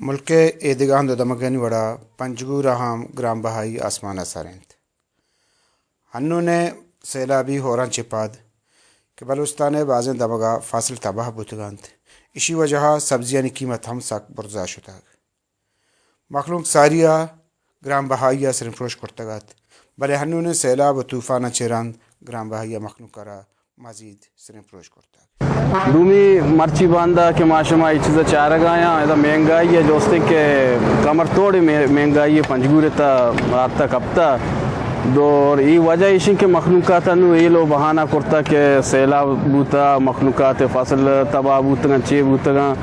ملک ءِ ایدگہ ہند ءُ دمگانی وڑا پنجگور ءَ ہم گران بہائی آسمان ءَ سر انت۔ ہنون ءِ سیلابی ہوراں چہ پد کہ بلوچستان ءِ بازیں دمگ ءَ فصل تباہ بوتگ انت، ایشی وجہ ءَ سبزیانی قیمت ہم سک برزا شتگ۔ مخلوق ساری ءَ گران بہائی ءَ سریں پروش کرتگ ات، بلے ہنون ءِ سیلاب ءُ طوفان ءَ چہ رند گران بہائی ءَ مخلوق ءَ را مزید سریں پروش کرتگ۔ دومی مرچی باندا کہ ما شما اے چیز ءَ چارگ ءَ آیاں، ادا مہنگائی ءَ جوستیں کہ کمر توڑیں مہ-، مہنگائی پنجگور ءِ تہ آتہ کپتہ۔ دور اے وجہ ایش انت کہ مخلوقات ءَ نوں ایلو بہانہ کرتہ کہ سیلاب بوتہ، مخلوقات ءِ فصل تباہ بوتگاں، چے بوتگاں،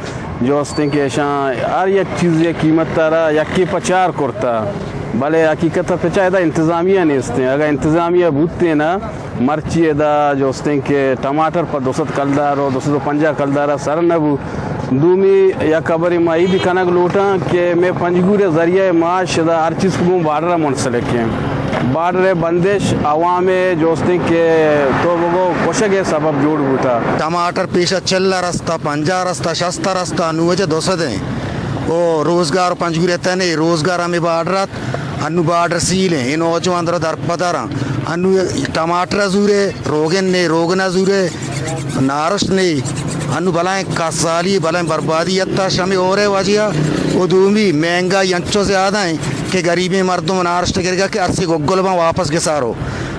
جوستیں کہ اشاں ہر یک چیز ءِ قیمت ءَ را یکے پہ چار کرتہ، بلے حقیقت ءَ پچا ادا انتظامیہ نیستیں۔ اگاں انتظامیہ بوتیں نا، مرچی ادا جوستیں کہ ٹماٹر پہ دو سد کلدار ءُ دو سد ءُ پنجاہ کلدار ءَ سر نہ بو۔ دومی یک ہبرے ما اے بھی کنگ لوٹاں کہ مئے پنجگور ءِ ذریعہ معاش ادا ہر چیز کہ گوں بارڈر ءَ منسلک ایں۔ بارڈر ءِ بندش عوام ءِ جوستیں کہ تو بگو کشگ ءِ سبب جوڑ بوتا۔ ٹماٹر پیش ءَ چل ءَ رستا، پنجاہ ءَ رستا، شست ءَ رستا، نوں وجہ دو سد ایں۔ او روزگار پنجگور ءِ تہ نے، روزگار ہمے بارڈر ات۔ انوں بارڈر سیل ایں، اے نوجوان درا درپدر اں۔ انوں ٹماٹر ءَ زورے، روگن نے، روگن ءَ زورے، نارشت نے۔ انوں بلائیں کسالی، بلائیں بربادی اتش ہمے ہور ءِ وجہ ءَ۔ ءُ دومی مہنگائی انچو زیادہ ایں کہ گریبیں مردم نارشت گرگ ءَ کہ ارسی گگل باں واپس گسارو۔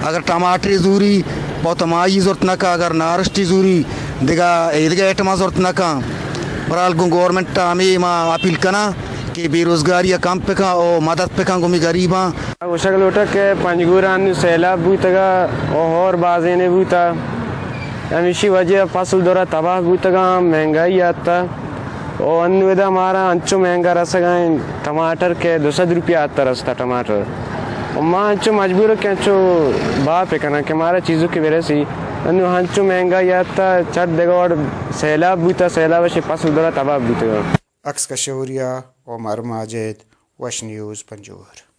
اگر ٹماٹرے زوری، پوت مائی زرت نہ کا، اگر نارشتی زوری، دگہ ایدگہ آئٹماں زرت نہ کاں۔ بہرحال گوں گورنمنٹ ءَ ہمے ما اپیل کناں کہ بے روزگاری ءَ کم بکاں ءُ مدد بکاں گوں مئے گریباں۔ گوشگ لوٹاں کہ پنجگور ءَ انوں سیلاب بوتگ ءُ ہور بازینے بوتا، ہمیشی وجہ ءَ فصل درا تباہ بوتگاں، مہنگائی آتا ءُ انوں ادا مارا انچو مہنگا رسگا ایں ٹماٹر کہ دو سد روپیہ آتا رستا ٹماٹر۔ ءُ ما انچو مجبور کہ انچو بہا پہ کناں کہ مارا چیزو کہ برسی۔ انوں انچو مہنگائی آتا، چٹ دگہ وڑ سیلاب بوتا، سیلاب ءَ شہ فصل درا تباہ بوتگاں۔ عکس کشوریا عمر ماجد، وش نیوز پنجگور۔